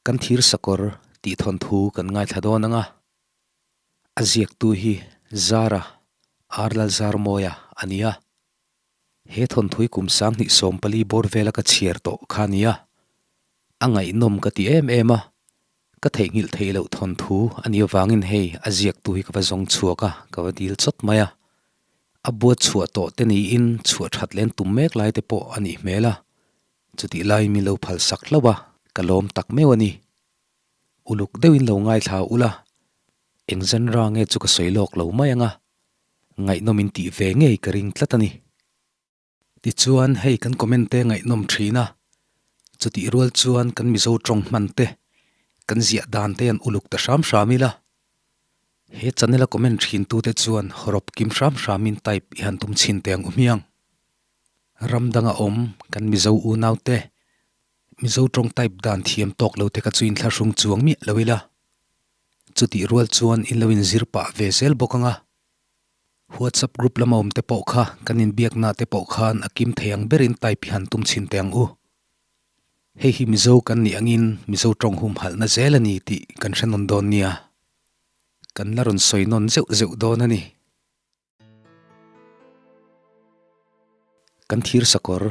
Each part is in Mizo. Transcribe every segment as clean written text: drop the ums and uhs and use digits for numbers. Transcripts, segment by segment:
Kan thir sakawr tih thawnthu kan ngaithla dawn ang a, a ziaktu hi Zara Arlalzarmawia a ni a. He thawnthui kum 2014 bawr vela ka chhiar tawh kha a ni a, a ngaihnawm ka ti em em a, ka theihnghilh theih loh thawnthu a nih avangin hei a ziaktu hi ka va zawng chhuak a, ka va dil chawt mai a. A buat chhuah tawh te niin chhuah that len tum mek lai te pawh a nih hmel a, chutih laiin min lo phal sak hlauh a, ka lawm tak meuh a ni. Uluk deuhin lo ngaithla ula, eng genre nge chu ka sawi lawk lo mai ang a, ngaihnawm in tih ve ngei ka ring tlat a ni. Tichuan hei kan comment te ngaihnawm thin a, chutih rual chuan kan Mizo tawng hman te, kan ziah dan te an uluk ta hram hram ila. He channel a comment thin tu te chuan hawrawp kim hram hram in type i han tum chhin teh ang u hmiang. Ram danga awm kan Mizo unau te, Mizo tawng type dan thiam tawk lo te kha chu inthlahrung chuang miah lo ila. Chutih rual chuan in lo inzir pah ve zel bawk ang a. WhatsApp group lama awm te pawh kha kan inbiakna te pawh khan a kim thei ang berin type hi han tum chhin teh ang u. Hei hi Mizo kan nih angin Mizo tawng humhalhna zel a ni tih kan hre nawn dawn nia. Kan la rawn sawi nawn zeuh zeuh dawn a ni. Kan thir sakawr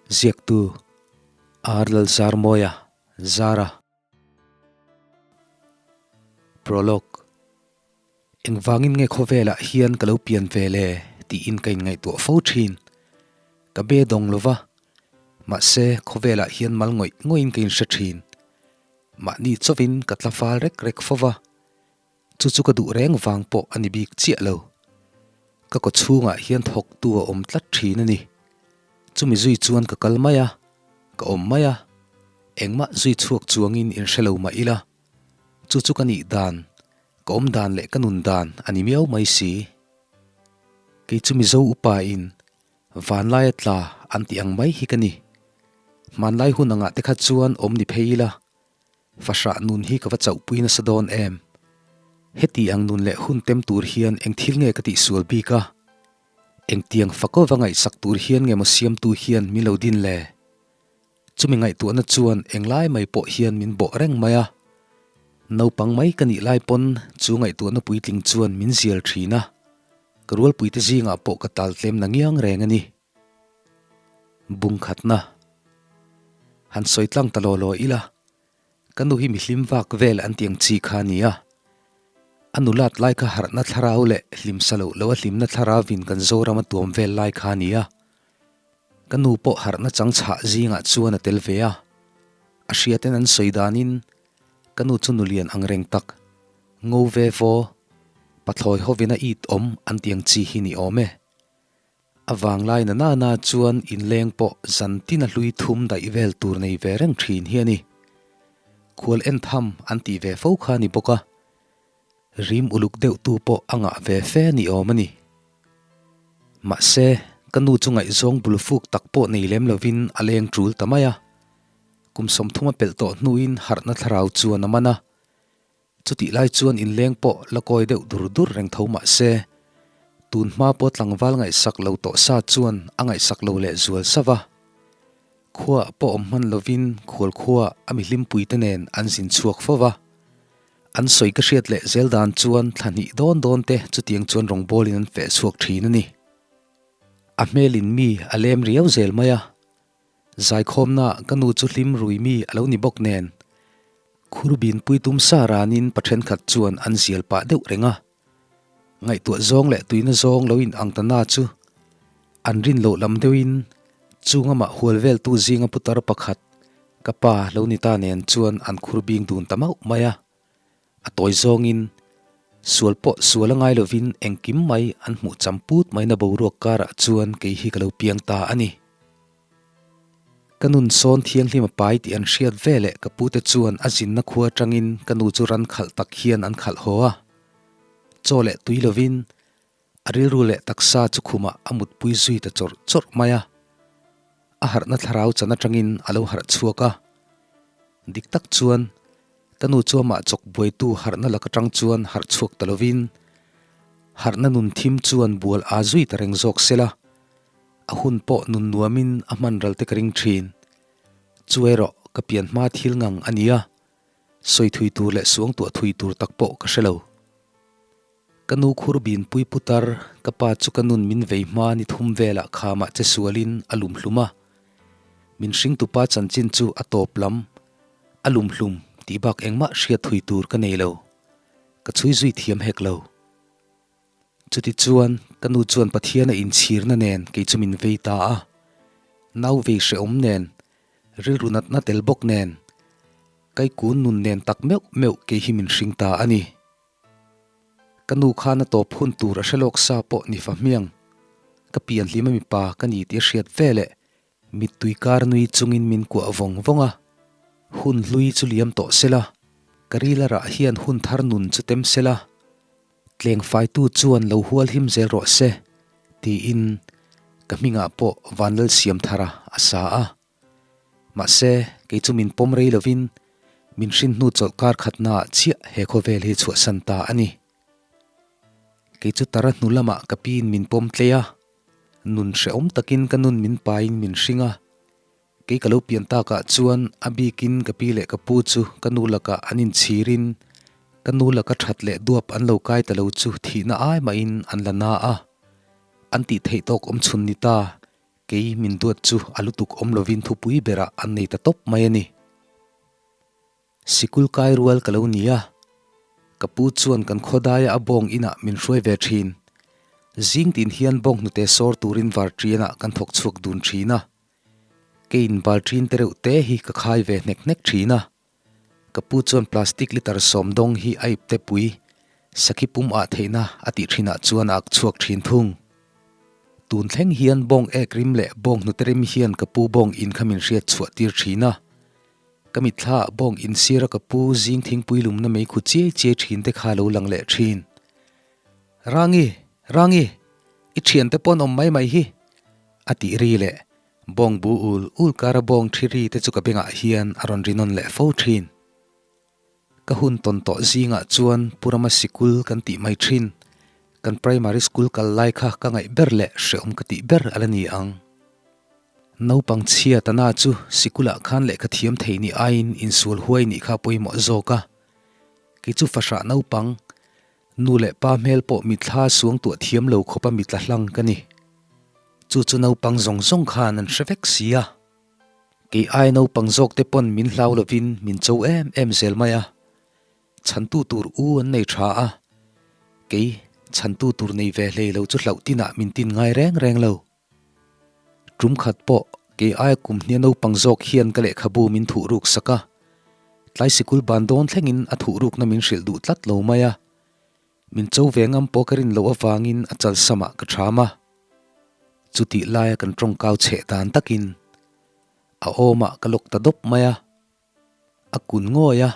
ziaktu R Lalzarmawia Zara. Prologue Engvangin nge khawvelah hian ka lo pian ve le tiin ka inngaihtuah fo thin. Ka be dawng lo va, mahse khawvelah hian mal ngawih ngawih in ka inhre thin. Mahni chawvin ka tla fal rek rek fo va, chu chu ka duh reng vang pawh a ni bik chiah lo. Ka kaw chhungah hian thawktu a awm tlat thin a ni. Chumi zui chuan ka kal mai a, ka awm mai a, engmah zui chhuak chuangin inhre lo mah ila, chu chu ka nih dan, ka awm dan leh ka nun dan a ni miau mai si. Kei chu Mizo upa in vanlaia tla an tih ang mai hi ka ni. Hmanlai hun angah te kha chuan awm ni phei ila, fahrah nun hi ka va chauhpui nasa dawn em? Heti ang nun leh hun tem tur hian eng thil nge ka tihsual bik a? Engtiang fako va ngaihsak tur hian nge maw siamtu hian min lo din le? Chumi ngaihtuahna chuan englai mai pawh hian min bawh reng mai a. Naupang mai ka nih lai pawn chu ngaihtuahna puitling chuan min zial thin a, ka rualpuite zingah pawh ka tal tlem na ngiang reng a ni. Bungkhatna han sawi tlang ta law law ila, Ka nu hi mihlim vak vel an ti ang chi kha a ni a. A nulat lai kha harhna thlarau leh hlimsa loh loh a hlimna thlaravin kan Zoram a tuam vel lai kha a ni a. Ka nu pawh harhna chang chhah zingah chuan a tel ve a. A hriaten an sawi danin ka nu chu nulian ang reng tak, ngo ve vaw, pathlawi hovin a it awm an ti ang chi hi ni awm e. A vanglai na na na chuan inleng pawh zan tin a hlui thum daih vel tur nei ve reng thin hi a ni. Khual en tham an tih ve fo kha a ni bawk a, rim uluk deuh tu pawh a ngah ve fe ni awm a ni. Mahse, ka nu chu ngaihzawng bul fuk tak pawh nei lem lovin a leng tul ta mai a. Kum 30 a pelh tawh hnuin harhna thlarau chuan a man a. Chutih lai chuan inleng pawh la kawi deuh dur dur reng tho mah se, tun hma pawh tlangval ngaihsak lo tawh sa chuan a ngaihsak lo leh zual sa va. Khuaah pawh awm hman lovin khual khuaah a mihlimpuite nen an zin chhuak fo va. An sawi ka hriat leh zel dan chuan thla hnih dawn dawn te chutiang chuan rawngbawlin an feh chhuak thin a ni. A hmelin mi a lem riau zel mai a. Zaikhawmna ka nu chu hlim rui mi a lo ni bawk nen, Khurbin puitum sa ranin pa thenkhat chuan an zial pah deuh reng a. Ngaihtuah zawng leh tuina zawng lo in ang ta na chu an rin loh lam deuhin chung amah hual veltu zinga putar pakhat ka pa lo ni ta nen chuan an khurbing dun ta mauh mai a. A tawi zawngin sual pawh sual a ngai lovin engkim mai an hmuh cham put maina boruak karah chuan kei hi ka lo piang ta a ni. Ka nun sawn thianghlim a pai tih an hriat ve leh ka pute chuan a zinna khua atangin ka nu chu ran khalh tak hian an khalh haw a. Chaw leh tui lovin a rilru leh taksa chu khumah a mutpui zui ta chawrh chawrh mai a. A harhna thlarau chan atangin a lo harh chhuak a. Dik tak chuan ka nu chu amah chawk buaitu harhna lak atang chuan harh chhuak ta lovin harhna nun thim chuan bual aa zui ta reng zawk sela. A hun pawh nun nuamin a hman ral te ka ring thin. Chu erawh ka pian hma thil ngang a ni a, sawi thui tur leh suangtuah thui tur tak pawh ka hre lo. Ka nu khur bin pui putar, ka pa chu ka nun min vei hma ni thum velah khamah che sualin a lum hlum a. Min hringtupa chanchin chu a tawp lam, a lum hlum tih bak engmah hriat thui tur ka nei lo. Ka chhui zui thiam hek lo. Chutichuan, ka nu chuan Pathian a inchhirna nen kei chu min vei ta a. Nau vei hrehawm nen, rilru natna tel bawk nen, kaikun nun nen tak meuh meuh kei hi min hring ta a ni. Ka nu khan a tawp hun tur a hre lawk sa pawh ni fa hmiang. Ka pian hlim a mipa ka ni tih a hriat veleh Mittui kar nui chungin min kuah vawng vawng a, hun hlui chu liam tawh sela, ka rila rah hian hun thar nun chu tem sela, tleng faitu chuan lo hual him zel rawh se, tiin ka hmingah pawh Vanlalsiamthara a sa a. Mahse, kei chu min pawm rei lovin min hrin hnu chawlh kar khatnaah chiah he khawvel hi chhuahsan ta a ni. Kei chu tara hnu lamah ka piin min pawm tlei a, Nun hrehawm takin ka nun min pain min hring a, kei ka lo pian takah chuan a bikin ka pi leh ka pu chu ka nu lakah an inchhirin ka nu laka that leh duap an lo kai ta lo chu thihna ai mahin an la na a, an tih theih tawk awm chhun ni ta, kei min duat chu a lutuk awm lovin thupui berah an nei ta tawp mai a ni. Sikul kai rual ka lo ni a, ka pu chuan kan khawdaia a bawng inah min hruai ve thin. Zing tin hian bawng hnute sawr turin varṭianah kan thawk chhuak dun thin a. Keiin balṭin te reuh te hi ka khai ve hnek hnek thin a. Ka pu chuan plastic litre sawm dawng hi a ipte pui sakhi pum ah theihna a tih thinah chuan a ak chhuak thin thung. Tun thleng hian bawng ek rim leh bawng hnute rim hian ka pu bawng in kha min hriat chhuah tir thin a. Ka mitthla ah bawng insir a ka pu zing thingpui lumna mei khu chiai chiai thin te kha lo lang leh thin. Rangi! Rangi! I thian te pawn awm mai mai hi! A tih ri leh bawng bu ul ul kara bawng thi ri te chu ka bengah hian a rawn ri nawn leh fo thin. Ka hun tawn tawh zingah chuan Pu Rama sikul kan tih mai thin. Kan primary school kal lai kha ka ngaih ber leh hreawm ka tih ber a la ni ang. Naupang chhia tana chu sikulah khan lehkha thiam thei nih aiin insual huai nih kha pawimawh zawk a. Kei chu fahrah naupang, nu leh pa hmel pawh mitthla suang tuah thiam lo khawpa mitla hlang ka ni. Chu chu naupang zawng zawng khan an hre vek si a. Kei ai naupang zawk te pawn min hlau lovin min cho em em zel mai a. Chhantu tur u an nei tha a, kei chhantu tur nei ve hlei lo chu hlauh tinah min tin ngai reng reng lo. Tum khat pawh kei aia kum hnia naupang zawk hian ka lehkhabu min thuh ruk sak a, tlai sikul ban dawn thlengin a thuh rukna min hrilh duh tlat lo mai a, min cho ve ngam pawh ka rin loh avangin a chalsamah ka ṭham a. Chutih laia kan ṭawngkau chheh dan takin a awmah ka lawk ta dawp mai a. A kun ngawi a,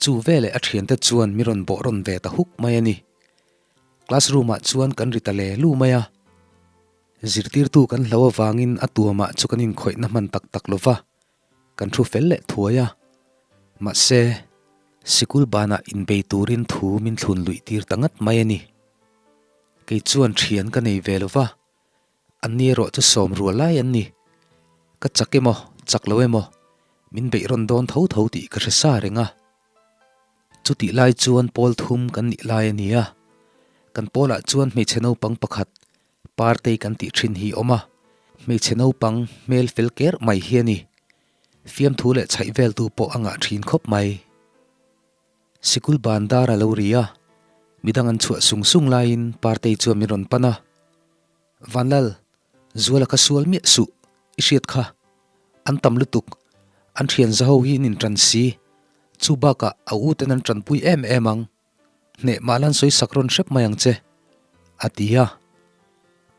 chu veleh a thiante chuan mi rawn bawh rawn ve ta huk mai a ni. Class room ah chuan kan ri ta le lu mai a, zirtirtu kan hlo avangin a tuamah chu kan inkhawihna hman tak tak lo va, kan thu fel leh thuai a. Mahse, sikul banah inbei turin thu min thlun luih tir ta ngat mai a ni. Kei chuan thian ka nei ve lo va, Anni erawh chu sawm rual lai an ni. Ka chak emaw, chak lo emaw, min beih rawn dawn tho tho tih ka hre sa reng a. Chutih lai chuan pawl thum kan nih lai a ni a. Kan pawlah chuan hmeichhe naupang pakhat, Partei kan tih thin hi awm a. Hmeichhe naupang hmel fel kerh mai hi a ni. Fiamthu leh chhaih veltu pawh a ngah thin khawp mai. Sikul ban dar a lo ri a, midang an chhuah sung sung laiin Partei chuan min rawn pan a. Vanlal, Zuala ka sual miah suh, i hriat kha. An tam lutuk, an thian zaho hi an intan si. Chu bakah a u ten an tanpui em em ang. Hneh mah lan sawi sak rawn hrep mai ang che, a ti a.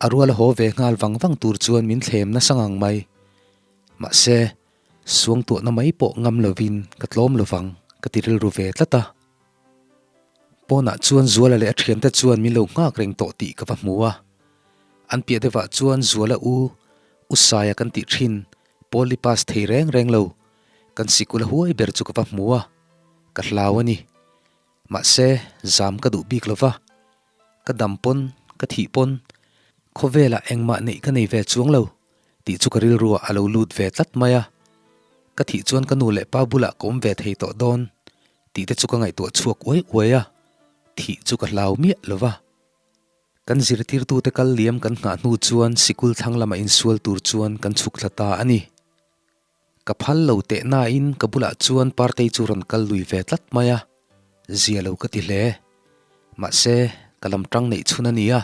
A rual a haw ve nghal vang vang tur chuan min thlem nasa ngang mai. Mahse, Suangtuahna mai pawh ngam lovin ka tlawm lovang ka ti rilru ve tlat a. Pawnah chuan Zuala leh a thiante chuan min lo nghak reng tawh tih ka va hmu a. An piah deuhah chuan Zuala u, U Saia kan tih thin, Paul i pass thei reng reng lo, kan sikul a huai ber chu ka va hmu a, ka hlau a ni. Mahse, zam ka duh bik lova. Ka dam pawn, ka thih pawn, khawvelah engmah neih ka nei ve chuang lo. Tih chu ka rilruah a lo lut ve tlat mai a. Ka thih chuan ka nu leh pa bulah ka awm ve thei tawh dawn tih te chu ka ngaihtuah chhuak uai uai a, thih chu ka hlau miah lo va. Kan zirtirtute kal liam kan nghah hnu chuan sikul thlang lama insual tur chuan kan chhuk thla ta a ni. Ka phal lo teh nain ka bulah chuan Partei chu rawn kal lui ve tlat mai a, zia lo ka ti hle. Mahse, ka lam tang neih chhun a ni a,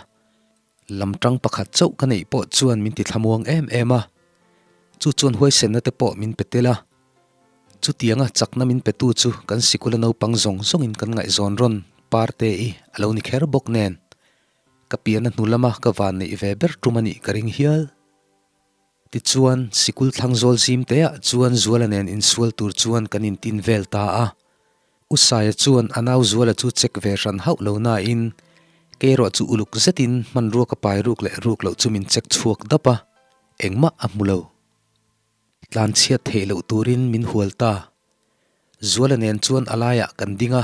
lam tang pakhat chauh ka neih pawh chuan min ti thlamuang em em a, chu chuan huaisenna te pawh min pe tel a. Chutianga chakna min petu chu kan sikula naupang zawng zawngin kan ngaihzawn rawn Parte-i a lo ni kher bawk nen, ka pianna hnu lama ka van neih ve ber tum a nih ka ring hial. Tichuan, sikul thlang zawl zim teah chuan Zuala nen insual tur chuan kan intin vel ta a. U Saia chuan a nau Zuala chu check ve hran hauh lo nain, kei erawh chu uluk zetin hmanrua ka pai ruk leh ruk loh chu min check chhuak dap a, engmah a hmu lo. Tlanchhiat theih loh turin min hual ta. Zuala nen chuan a laiah kan ding a,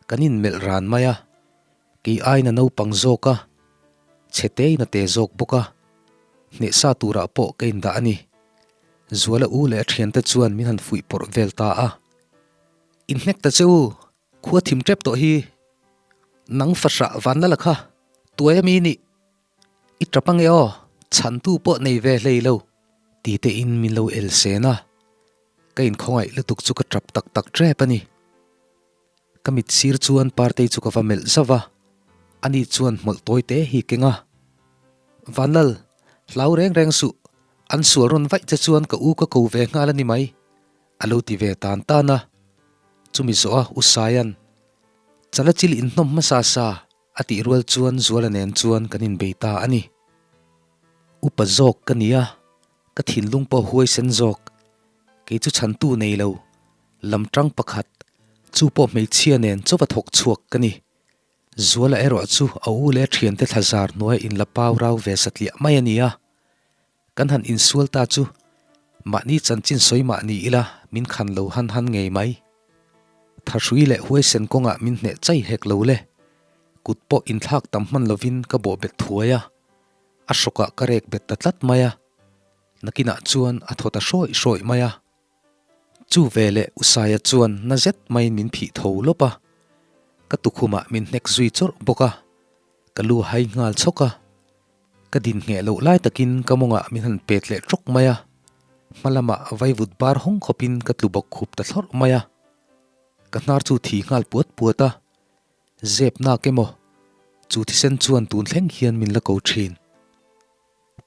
kan inmelh ran mai a. Kei aiin a naupang zawk a, chhe tein a te zawk bawk a, hnehsa turah pawh ka indah a ni. Zuala u leh a thiante chuan min han fuih pawrh vel ta a. Inhnek ta che u, khua thim tep tawh hi. Nang fahrah vanlala kha, tuai a mi nih. I tap ange aw, chhantu pawh nei ve hlei lo, ti tein min lo el sen a, ka inkhawngaih lutuk chu ka tap tak tak tep a ni. Ka mit sir chuan Partei chu ka va melh zauh a, ani chuan hmawlh tawi te hi keng a. Vanlal, hlau reng reng suh, an sual rawn vaih che chuan ka u ka ko ve nghal a ni mai, a lo ti ve tan tan a. Chumi zawh a U Saia'n, Chala chil inhnawm hmasa sa, A tih rual chuan Zuala nen chuan kan inbei ta a ni. Upa zawk ka ni a, ka thinlung pawh huaisen zawk. Kei chu chhantu nei lo, lam tang pakhat, chu pawh hmeichhia nen chauva thawk chhuak ka ni. Zuala erawh chu a u leh a thiante thla zar hnuaia inla pau rau ve satliah mai a ni a. Kan han insual ta chu mahni chanchin sawi mah ni ila min khan lo han han ngei mai. Thahrui leh huaisen kawngah min hneh chai hek lo le. Kut pawh inthlak tam hman lovin ka bawh bet thuai a, a hrawkah ka rek bet ta tlat mai a. Nakinah chuan a thaw ta hrawih hrawih mai a. Chu veleh Usaia chuan na zet maiin min phih tho lawp a, ka tukhumah min hnek zui chawrh bawk a, ka lu hai nghal chhawk a. Ka din ngheh loh lai takin ka mawngah min han pet leh tawk mai a, hma lamah vaivut bar hawng khawpin ka tlu bawk khup ta thlawrh mai a. Ka hnar chu thi nghal puat puat a, zep nak emaw chu thisen chuan tun thleng hian min la ko thin.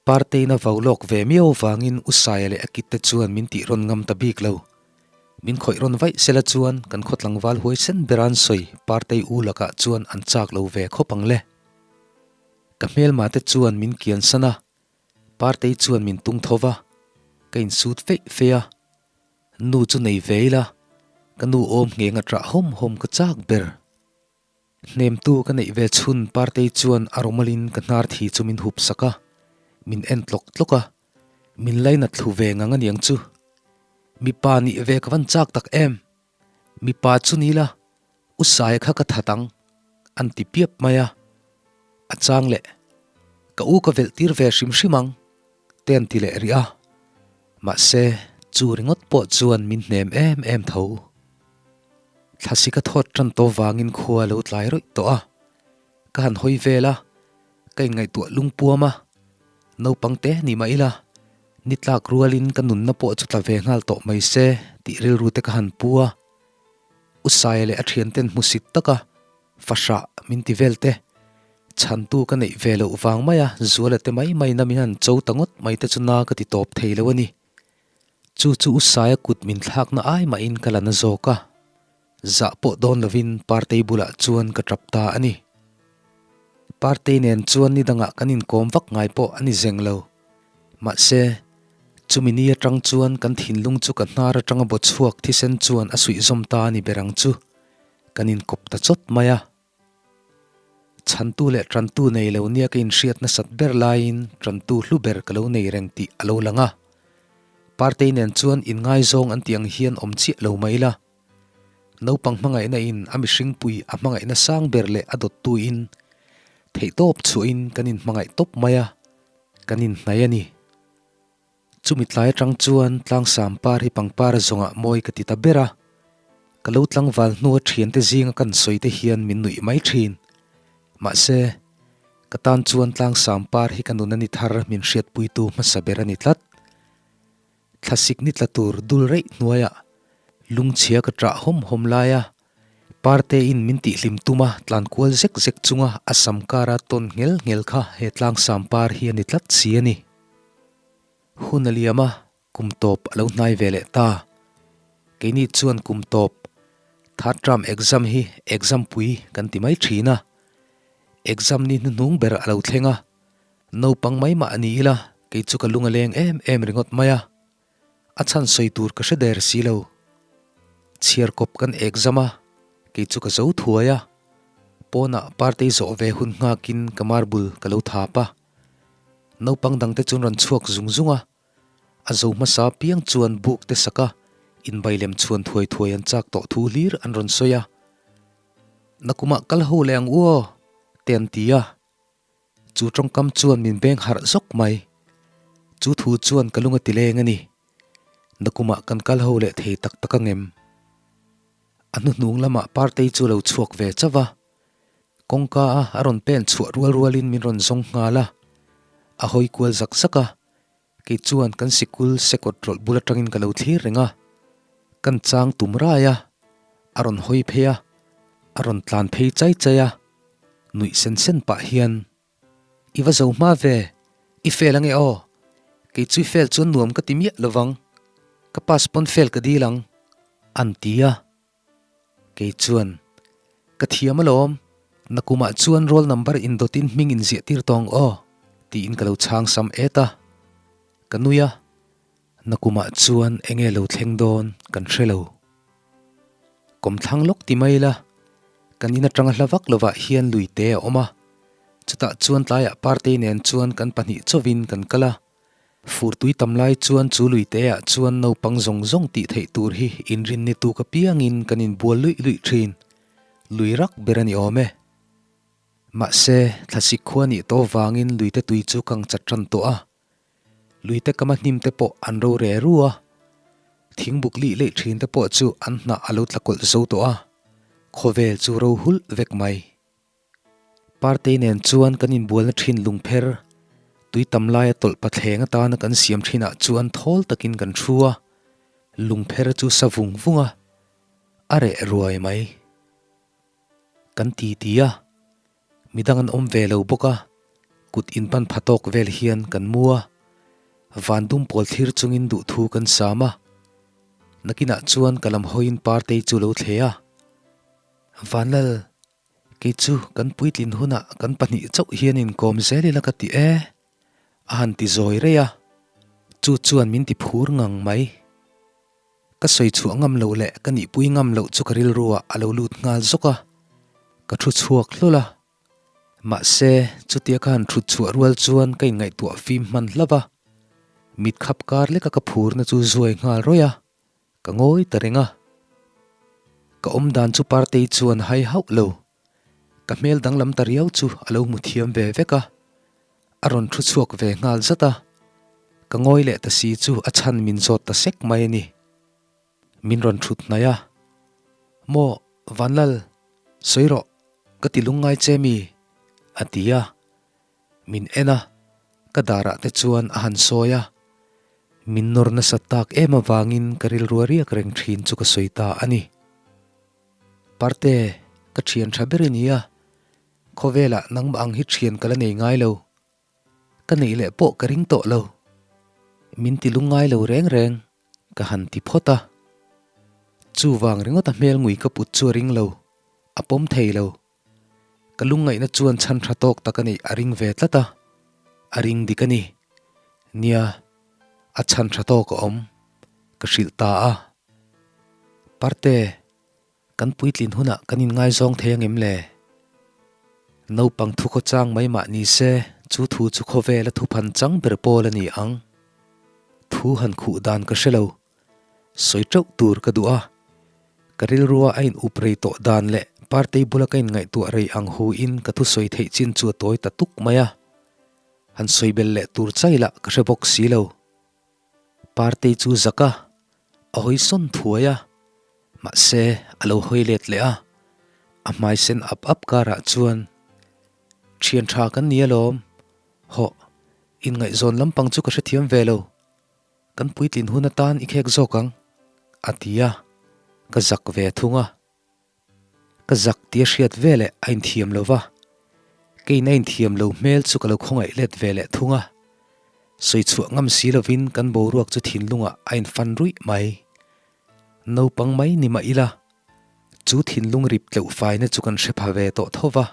Partein a vau lawk ve miau vangin U Saia leh a kit te chuan min tih rawn ngam ta bik lo. Min khawih rawn vaih sela chuan kan khaw tlangval huaisen bera'n sawi Partei u lakah chuan an chak lo ve khawp ang le. Ka hmelma te chuan min kian san a, Partei chuan min tung tho va, ka insut feih feih a. Nu chu nei ve ila, ka nu awm ngheng a ṭah hawm hawm ka chak ber. Hnemtu ka neih ve chhun Partei chuan a rawmalin ka hnar thi chu min hup sak a, min en tlawk tlawk a, min lainat thlu ve ngang aniang chu. Mipa nih ve ka van chak tak em! Mipa chu ni la, U Saia kha ka that ang, an ti piap mai a. A chang leh, Ka u ka velh tir ve hrim hrim ang, te an ti leh rih a. Mahse, chu ringawt pawh chuan min hnem em em tho. Thlasi ka thawt tan tawh vangin khua lo tlai rawih tawh a. Ka han hawi vel a, ka inngaihtuah lungpuam a. Naupang te ni mah ila, ni tlak rualin ka nunna pawh chu tla ve nghal tawh mai se tih rilru te ka han pu a. U Saia leh a thianten hmusit taka fahrah min ti vel te, chhantu ka neih ve loh vang maia Zuala te mai maina min han cho ta ngawt mai te chu na ka ti tawp thei lo a ni. Chu chu U Saia kut min thlakna ai mahin ka la na zawk a. Zah pawh dawn lovin Partei bulah chuan ka tap ta a ni. Partei nen chuan ni dangah kan inkawm vak ngai pawh a ni zeng lo. Mahse, chumi ni atang chuan kan thinlung chu ka hnar atanga baw chhuak thisen chuan a suihzawm ta a ni ber ang chu. Kan inkawp ta chawt mai a. Chhantu leh tantu nei lo nia ka inhriat nasat ber laiin tantu hlu ber ka lo nei reng tih a lo lang a. Partei nen chuan inngaizawng an tih ang hian awm chiah lo mai la. Naupang hmangaihna in a mihringpui a hmangaihna sang ber leh a dawttu in theihtawp chhuahin kan inhmangaih tawp mai a, kan inhnai a ni. Chumi tlai atang chuan tlangsam par hi pangpar zawngah mawi ka ti ta ber a, ka lo tlangval hnua thiante zinga kan sawi te hian min nuih mai thin. Mahse, ka tan chuan tlangsam par hi ka nun a ni thar min hriatpuitu hmasa ber a ni tlat. Thlasik ni tla tur dul reih hnuaiah lungchhia ka ṭah hawm hawm lai a, Parte-in min tihhlim tum a tlan kual zek zek chunga a sam kara tawn nghel nghel kha he tlangsam par hi a ni tlat si a ni. Hun a liam a, kum tawp a lo hnai ve leh ta. Keini chuan kum tawp, third term exam hi exam pui kan ti mai thin a. Exam ni hnuhnung ber a lo thleng a, naupang mai mah a ni ila kei chu ka lung a leng em em ringawt mai a. A chhan sawi tur ka hre der si lo. Chhiar kawp kan exam a, kei chu ka zo thuai a. Pawnah partei zawh ve hun nghakin ka marble ka lo thap a. Naupang dangte chuan rawn chhuak zung zung a, a zo hmasa piang chuan buk te sak a, inbai lem chhuan thuai thuai an chak tawh thu hlir an rawn sawi a. Nakumah kal ho leh ang u aw, te an ti a. Chu tawngkam chuan min beng harh zawk mai. Chu thu chuan ka lung a ti leng a ni. Nakumah kan kal ho leh thei tak tak angem? A hnuhnung lamah Partei chu a lo chhuak ve chauh a. Kawngka a a rawn pen chhuah rual rualin min rawn zawng nghal a, a hawi kual zak zak a, kei chuan kan sikul sekawt rawlh bul atangin ka lo thlir reng a, kan chang tum rai a, a rawn hawi phei a, a rawn tlan phei chai chai a, nuih sen sen pah hian, I va zo hma ve, i fail ange aw, kei chu i fail chuan nuam ka ti miah lovang, ka pass pawn fail ka dil ang, an ti a. Kei chuan, Ka thiam alawm, nakumah chuan roll number indawtin hming inziah tir tawng aw, tiin ka lo chhang sam et a. Ka nui a, nakumah chuan enge lo thleng dawn kan hre lo. Kawmthlang lawk ti mai ila, kan in atanga hla vak lovah hian lui te a awm a, chutah chuan tlaiah Partei nen chuan kan pahnih chauhin kan kal a. Fur tui tam lai chuan chu lui te ah chuan naupang zawng zawng tih theih tur hi inrin ni tuk apiangin kan inbual luih luih thin. Lui rak ber a ni awm e. Mahse, thlasik khua nih tawh vangin luite tui chu kang chat tan tawh a. Luite kama hnim te pawh an ro re ru a. Thingbuk lih leih thin te pawh chu an hnah a lo tla kawlh zo tawh a. Khawvel chu ro hulh vek mai. Partei nen chuan kan inbualna thin lungpher, tui tam laia tawlh pathleng atana kan siam thinah chuan thawl takin kan thu a, lungpher chu sa vung vung a, a reh ruai mai. Kan ti ti a, midang an awm ve lo bawk a, kut inpan pha tawk vel hian kan mu a, van dum pawl thlir chungin duhthu kan sam a, nakinah chuan ka lam hawiin Partei chu lo thle a, Vanlal, Kei chu kan puitlin hunah kan pahnih chauh hian inkawm zel ila ka ti e, a han ti zawi rei a, chu chuan min ti phur ngang mai. Ka sawi chhuah ngam loh leh ka nihpui ngam loh chu ka rilruah a lo lut nghal zawk a, ka thu chhuak hlawl a. Mahse, chutia ka han thut chhuah rual chuan ka inngaihtuah fim hman hlauh a, mit khap kar leka ka phurna chu zuai nghal rawih a. Ka ngawi ta reng a, ka awm dan chu Partei chuan hai hauh lo. Ka hmel danglam ta riau chu a lo hmu thiam ve vek a, a rawn thu chhuak ve nghal zat a. Ka ngawi leh ta si chu a chhan min zawt ta sek mai a ni. Min rawn thut hnaih a, Maw Vanlal, sawi rawh, ka ti lungngai che mi? a ti a. Min en a, ka darah te chuan a han sawi a. Min nawr nasa tak em avangin ka rilru a riak reng thin chu ka sawi ta a ni. Parte, ka thian tha ber i ni a, khawvelah nangmah ang hi thian ka la nei ngai lo. Ka neih leh pawh ka ring tawh lo. Min ti lungngai lo reng reng, ka han ti phawt a. Chuvang ringawt a hmel ngui ka put chu a ring lo, a pawm thei lo. Ka lungngaihna chuan chhan tha tawk tak a nih a ring ve tlat a, a ring dik a ni. Nia, a chhan tha tawk a awm, ka hrilh ta a. Parte, kan puitlin hunah kan inngaizawng thei angem le? Naupang thu khawchang mai mah ni se, chu thu chu khawvela thuphan chang ber pawl a ni ang. Thu han khuh dan ka hre lo. Sawi teuh tur ka duh a, ka rilrua a in up rei tawh dan leh Partei bula ka inngaihtuah rei ang hu in ka thusawi theih chin chu a tawi ta tuk mai a, han sawi bel leh tur chai lah ka hre bawk si lo. Partei chu zak a, a hawi sawn thuai a, mahse a lo hawi let leh a, a hmai sen ap ap karah chuan, Thian tha kan ni alawm, hawh, inngaihzawn lampang chu ka hrethiam ve lo, kan puitlin hun atan i khek zawk ang, a ti a, ka zak ve thung a. Ka zak tih a hriat ve leh a inthiam lo va, keiin a inthiam lo hmel chu ka lo khawngaih let ve leh thung a. Sawi chhuah ngam si lovin kan boruak chu thinlungah a infan ruih mai. Naupang mai ni mah ila, chu thinlung rip tleuh faina chu kan hre pha ve tawh tho va.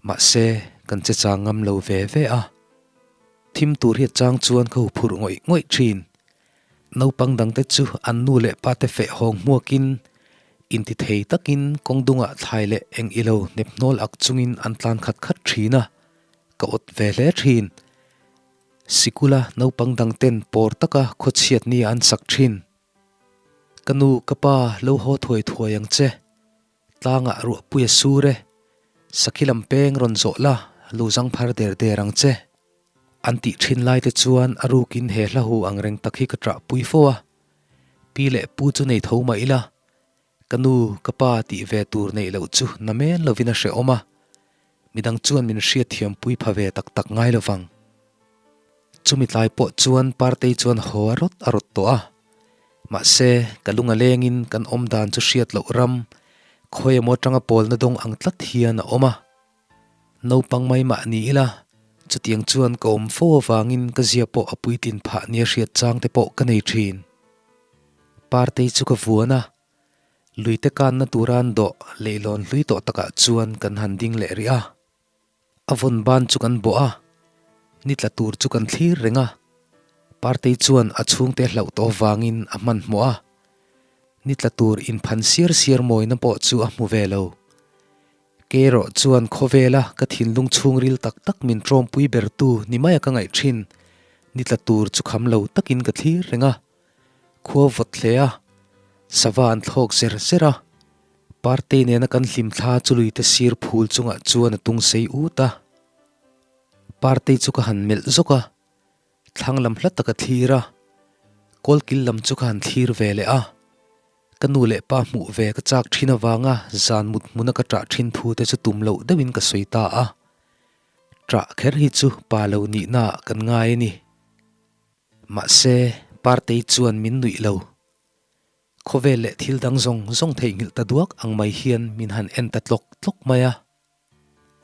Mahse, kan che chang ngam lo ve ve a. Thim tur hi a chang chuan ka huphurh ngawih ngawih thin. Naupang dangte chu an nu leh pate feh hawng hmuakin, intithei takin kawng dungah thlai leh eng ilo hnep hnawl ak chungin an tlan khat khat thin a, ka awt ve hle thin. Sikula naupang dangten pawr taka khawchhiat ni an sak thin. Ka nu, ka pa lo haw thuai thuai ang che. Tlangah ruahpui a sur e. Sakhi lam peng rawn zawh la, lu zang phar der der ang che. An tih thin lai te chuan a rukin he hla hu ang reng tak hi ka ṭah pui fo a. Pi leh pu chu nei tho mah ila, ka nu, ka pa tih ve tur neih loh chu na men lovin a hrehawm a. Midang chuan min hriatthiam pui pha ve tak tak ngai lovang. Chumi tlai pawh chuan Partei chuan haw a rawt a rawt tawh a. Mahse, ka lung a lengin kan awm dan chu hriat loh ram, khawi emaw atanga pawlna dawng ang tlat hian a awm a. Naupang mai mah ni ila, chutiang chuan ka awm fo avangin ka zia pawh a puitlin phah nia hriat chang te pawh ka nei thin. Partei chu ka vuan a, luite kanna tura an dawh leihlawn hlui tawh takah chuan kan han ding leh rih a. A vawn ban chu kan bawh a, ni tla tur chu kan thlir reng a. Partei chuan a chhungte hlauh tawh avangin a hmanhmawh a, ni tla tur inphan siar siar mawina pawh chu a hmu ve lo. Kei erawh chuan khawvela ka thinlung chhungril tak tak min ṭawmpui bertu ni maia ka ngaih ṭhin, ni tla tur chu kham lo takin ka thlir reng a. Khua vawt hle a, sava an thlawk zer zer a. Partei nena kan hlim thla chu luite sir phul chungah chuan a tung sei ut a. Partei chu ka han melh zawk a, thlang lam hla tak a thlir a, kawlkil lam chu ka han thlir ve leh a. Ka nu leh pa hmuh ve ka chak thin avanga zan mut hmuna ka ṭah thin thu te chu tum loh deuhin ka sawi ta a. Ṭah kher hi chu pa lo nihnaah kan ngai a ni. Mahse, Partei chuan min nuih lo. Khawvel leh thil dang zawng zawng theihnghilh ta duak ang mai hian min han en ta tlawk tlawk mai a.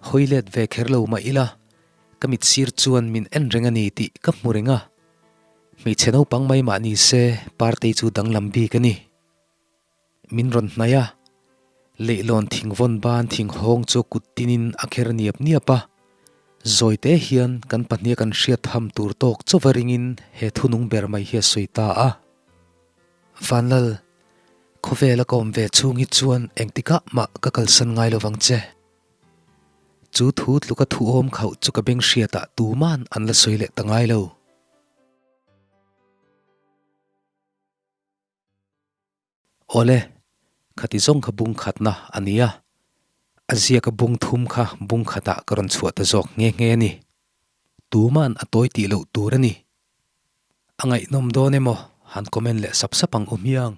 Hawi let ve kher lo mah ila, ka mit sir chuan min en reng a ni tih ka hmu reng a. Hmeichhe naupang mai mah ni se Partei chu danglam bik a ni. Min rawn hnaih a, leihlawn thingvawn ban thinghawng chu kut tinin a kher niap niap a. Zawite hian kan pahniha kan hriat ham tur tawk chauva ringin he thunung ber mai hi a sawi ta a. Vanlal, khawvela ka awm ve chhung hi chuan engtikah mah ka kalsan ngai lovang che. Chu thu tluka thu awm khauh chu ka beng hriatah tuman an la sawi leh ta ngai lo. Awle, khati zawng kha bung khatna a ni a, a ziaka bung thum kha bung khatah ka rawn chhuah ta zawk nghe nghe a ni. Tuman a tawi tih loh tur a ni. A ngaihnawm dawn emaw han comment leh sap sap ang u hmiang.